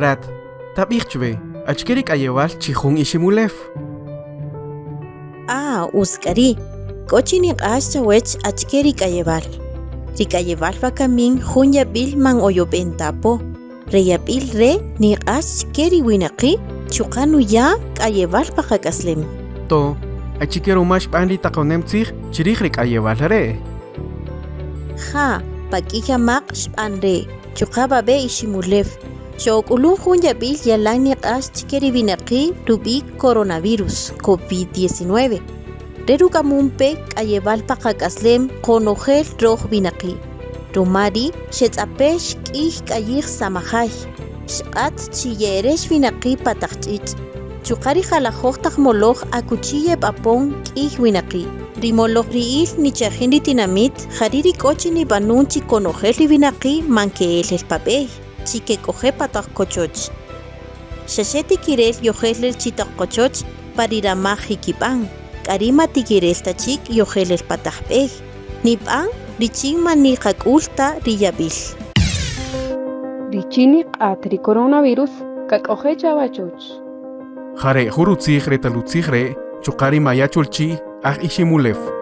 Rat, tab'ij chwe, achike ri k'ayewal chi jun Iximulew? Ah, utz k'a ri', k'o chi niq'ax chawech achike ri k'ayewal. Ri k'ayewal wakamin jun yab'il man oyob'en ta apo. Re yab'il re' niq'ax chke ri winaqi' chuqa' nuya' k'ayewal pa qak'aslem. To, achike ruma xb'an ri taqonem tzij chrij ri k'ayewal re'? Ja, pa k'iy amaq' xb'an re', chuqa' wawe' Iximulew, xo'ok'ulun jun yab'il yalan niq'ax chke ri winaqi' rub'i' coronavirus, COVID-19. Re ruk'amun pe k'ayewal pa qak'aslem qonojel röj winaqi'. Ruma ri' xetz'apex k'ïy k'ayij samajay, xq'at chi ye'erex winaqi' pa taq ch'ich', chuqa' ri jalajöj taq moloj akuchi yeb'apon k'ïy winaqi'. Ri molojri'ïl nichajin ri tinamït ja ri' ri k'o chi nib'anun chi konojel ri winaqi' man ke'el el pa b'ey, chi kek'oje' pa taq kochoch. Xa xe tikirel yojel el chi taq qochoch pa ri ramaj jikib'an, k'a ri' ma tikirel ta chik yojel el pa taq b'ey, nib'an richin ma niqak'ül ta ri yab'il. Richin niq'ät ri coronavirus kak'oje' chawachoch. Ja re' jun rutzij re talutzij re' chuqa' ri Maya Cholchi' aj Iximulew.